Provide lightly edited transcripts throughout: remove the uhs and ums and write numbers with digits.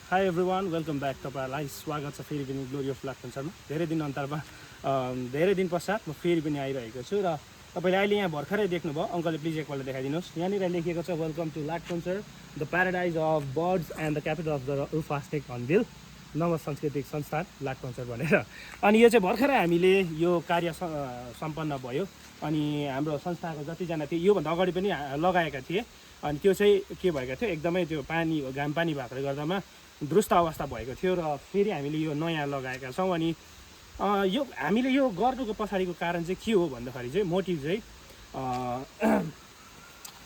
High everyone welcome back. तपाईँहरूलाई स्वागत छ फेरि पनि ग्लोरी अफ लाटपन्चरमा। धेरै दिन पश्चात म फेरि पनि आइरहेको छु र तपाईँले अहिले यहाँ भर्खरै देख्नुभयो। अङ्कलले प्लिज एकपल्ट देखाइदिनुहोस्। यहाँनिर लेखिएको छ welcome to Latpanchar, the paradise of birds and the capital of the उफास्टेक हर्नबिल नव सांस्कृतिक संस्थान लाटपन्चर भनेर। अनि यो चाहिँ भर्खरै हामीले यो कार्य सम्पन्न भयो। अनि हाम्रो संस्थाको जतिजना थियो योभन्दा अगाडि पनि लगाएका थिए। अनि त्यो चाहिँ के भएको थियो, एकदमै त्यो घाम पानी भएकोले गर्दामा दुरुस्त अवस्था भएको थियो र फेरि हामीले यो नयाँ लगाएका छौँ। अनि यो हामीले यो गर्नुको पछाडिको कारण चाहिँ के हो भन्दाखेरि चाहिँ मोटिभ चाहिँ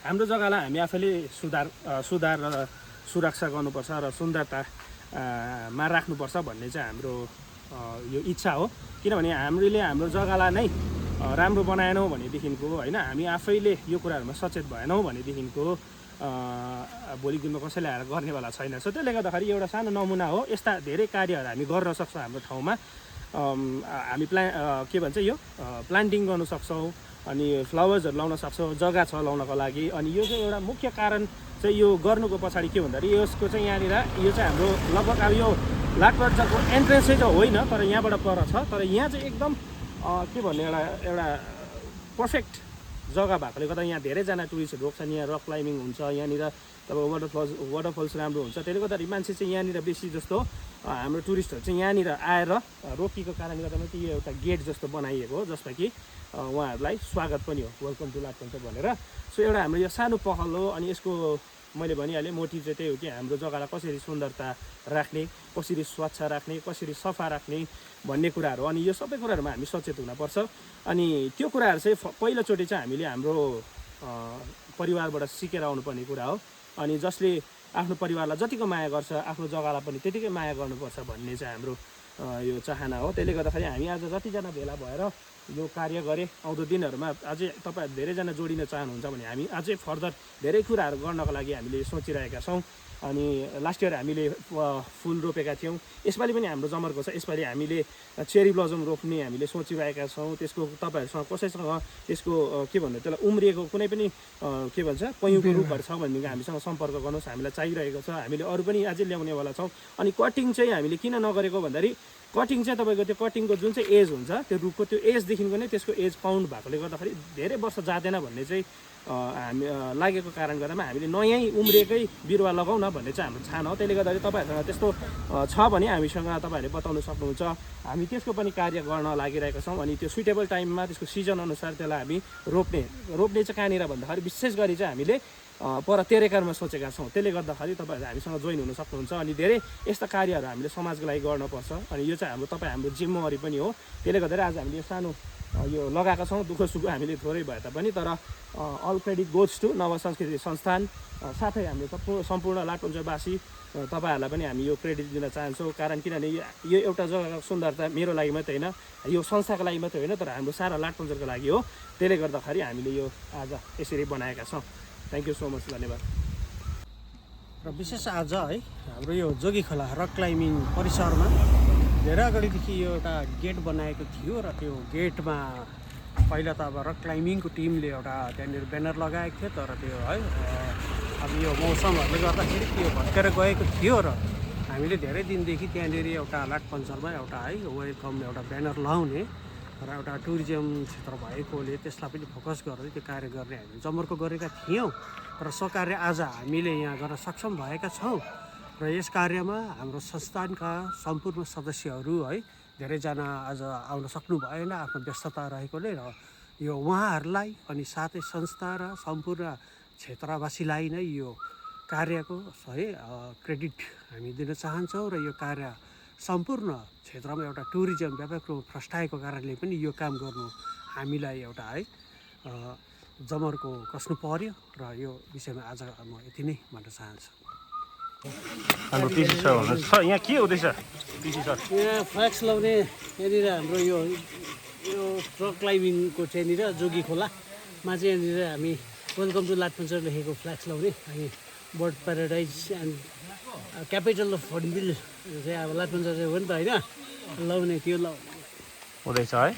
हाम्रो जग्गालाई हामी आफैले सुधार र सुरक्षा गर्नुपर्छ र सुन्दरतामा राख्नुपर्छ भन्ने चाहिँ हाम्रो यो इच्छा हो। किनभने हामीले हाम्रो जग्गालाई नै राम्रो बनाएनौँ भनेदेखिको होइन, हामी आफैले यो कुराहरूमा सचेत भएनौँ भनेदेखिको भोलिको दिनमा कसैले आएर गर्नेवाला छैन। सो त्यसले गर्दाखेरि एउटा सानो नमुना हो। यस्ता धेरै कार्यहरू हामी गर्न सक्छौँ हाम्रो ठाउँमा। हामी के भन्छ यो प्लान्टिङ गर्नु सक्छौँ, अनि फ्लावर्सहरू लाउन सक्छौँ, जग्गा छ लाउनको लागि। अनि यो चाहिँ एउटा मुख्य कारण चाहिँ यो गर्नुको पछाडि के भन्दाखेरि यसको चाहिँ यहाँनिर यो चाहिँ हाम्रो लगभग अब यो लाटपन्चरको एन्ट्रेन्स चाहिँ होइन, तर यहाँबाट पर छ। तर यहाँ चाहिँ एकदम के भन्ने एउटा पर्फेक्ट जग्गा भएकोले गर्दा यहाँ धेरैजना टुरिस्टहरू रोक्छन्। यहाँ रक क्लाइम्बिङ हुन्छ, यहाँनिर तपाईँ वाटरफल्स राम्रो हुन्छ। त्यसले गर्दाखेरि मान्छे चाहिँ यहाँनिर बेसी जस्तो हाम्रो टुरिस्टहरू चाहिँ यहाँनिर आएर रोकिएको कारणले गर्दा मात्रै यो एउटा गेट जस्तो बनाइएको हो, जसमा कि उहाँहरूलाई स्वागत पनि हो, वेलकम टु लाटपन्चर भनेर। सो एउटा हाम्रो यो सानो पहल हो। अनि यसको मैले भनिहालेँ मोटिभ चाहिँ त्यही हो कि हाम्रो जग्गालाई कसरी सुन्दरता राख्ने, कसरी स्वच्छ राख्ने, कसरी सफा राख्ने भन्ने कुराहरू। अनि यो सबै कुराहरूमा हामी सचेत हुनुपर्छ। अनि त्यो कुराहरू चाहिँ पहिलोचोटि चाहिँ हामीले हाम्रो परिवारबाट सिकेर आउनुपर्ने कुरा हो। अनि जसले आफ्नो परिवारलाई जतिको माया गर्छ आफ्नो जग्गालाई पनि त्यतिकै माया गर्नुपर्छ भन्ने चाहिँ हाम्रो यो चाहना हो। त्यसले गर्दाखेरि हामी आज जतिजना भेला भएर यो कार्य गरे, आउँदो दिनहरूमा अझै तपाईँहरू धेरैजना जोडिन चाहनुहुन्छ भने हामी अझै फर्दर धेरै कुराहरू गर्नको लागि हामीले सोचिरहेका छौँ। अनि लास्ट इयर हामीले फुल रोपेका थियौँ। यसपालि पनि हाम्रो जमर्को छ। यसपालि हामीले चेरी ब्लजम रोप्ने हामीले सोचिरहेका छौँ। त्यसको तपाईँहरूसँग कसैसँग त्यसको के भन्नु त्यसलाई उम्रिएको कुनै पनि के भन्छ पयुँको रुखहरू छ भनेदेखि हामीसँग सम्पर्क गर्नुहोस्, हामीलाई चाहिरहेको छ। हामीले अरू पनि अझै ल्याउनेवाला छौँ। अनि कटिङ चाहिँ हामीले किन नगरेको भन्दाखेरि कटिङ चाहिँ तपाईँको त्यो कटिङको जुन चाहिँ एज हुन्छ त्यो रुखको त्यो एजदेखिको नै त्यसको एज काउन्ट भएकोले गर्दाखेरि धेरै वर्ष जाँदैन भन्ने चाहिँ हामी लागेको कारण गर्दामा हामीले नयाँ उम्रिएकै बिरुवा लगाउँ न भन्ने चाहिँ हाम्रो चाहना हो। त्यसले गर्दाखेरि तपाईँहरूसँग त्यस्तो छ भने हामीसँग तपाईँहरूले बताउनु सक्नुहुन्छ। हामी त्यसको पनि कार्य गर्न लागिरहेका छौँ। अनि त्यो सुइटेबल टाइममा त्यसको सिजन अनुसार त्यसलाई हामी रोप्ने चाहिँ कहाँनिर भन्दाखेरि विशेष गरी चाहिँ हामीले पर तेरेकारमा सोचेका छौँ। त्यसले गर्दाखेरि तपाईँहरू हामीसँग जोइन हुन सक्नुहुन्छ। अनि धेरै यस्ता कार्यहरू हामीले समाजको लागि गर्नुपर्छ। अनि यो चाहिँ हाम्रो जिम्मेवारी पनि हो। त्यसले गर्दाखेरि आज हामीले यो सानो यो लगाएका छौँ। दुःख सुख हामीले थोरै भए तापनि, तर अल क्रेडिट गोज टु नव सांस्कृतिक संस्थान। साथै हामीले सम्पूर्ण लाटपन्चरवासी तपाईँहरूलाई पनि हामी यो क्रेडिट दिन चाहन्छौँ। कारण किनभने यो एउटा जग्गाको सुन्दरता मेरो लागि मात्रै होइन, यो संस्थाको लागि मात्रै होइन, तर हाम्रो सारा लाटपन्चरको लागि हो। त्यसले गर्दाखेरि हामीले यो आज यसरी बनाएका छौँ। थ्याङ्क यू सो मच, धन्यवाद। र विशेष आज है हाम्रो यो जोगी खोला रक क्लाइम्बिङ परिसरमा धेरै अगाडिदेखि यो एउटा गेट बनाएको थियो र त्यो गेटमा पहिला त अब रक क्लाइम्बिङको टिमले एउटा त्यहाँनिर ब्यानर लगाएको थियो, तर त्यो है अब यो मौसमहरूले गर्दाखेरि त्यो भत्केर गएको थियो। र हामीले धेरै दिनदेखि त्यहाँनिर एउटा लाटपन्चरमा एउटा है वेलकम एउटा ब्यानर लगाउने र एउटा टुरिज्म क्षेत्र भएकोले त्यसलाई पनि फोकस गरेर त्यो कार्य गर्ने हामीले जमर्को गरेका थियौँ। र सो कार्य आज हामीले यहाँ गर्न सक्षम भएका छौँ। र यस कार्यमा हाम्रो संस्थानका सम्पूर्ण सदस्यहरू है धेरैजना आज आउन सक्नु भएन आफ्नो व्यस्तता रहेकोले। र यो उहाँहरूलाई अनि साथै संस्था र सम्पूर्ण क्षेत्रवासीलाई नै यो कार्यको है क्रेडिट हामी दिन चाहन्छौँ। र यो कार्य सम्पूर्ण क्षेत्रमा एउटा टुरिज्म व्यापक रूपमा फस्टाएको कारणले पनि यो काम गर्नु हामीलाई एउटा है जमर्को कस्नु पर्यो। र यो विषयमा आज म यति नै भन्न चाहन्छु। हाम्रो पिसी सर हुनुहुन्छ। सर यहाँ के हुँदैछ पिसी सर? यहाँ फ्ल्याक्स लाउने यहाँनिर हाम्रो यो रक क्लाइम्बिङको त्यहाँनिर जोगी खोलामा चाहिँ यहाँनिर हामी वेलकम टु लाटपन्चर लेखेको फ्ल्याक्स लाउने। अनि bird paradise and capital of hornbill चाहिँ अब लाटपन्चर चाहिँ हो नि त होइन, लाउने त्यो हुँदैछ है।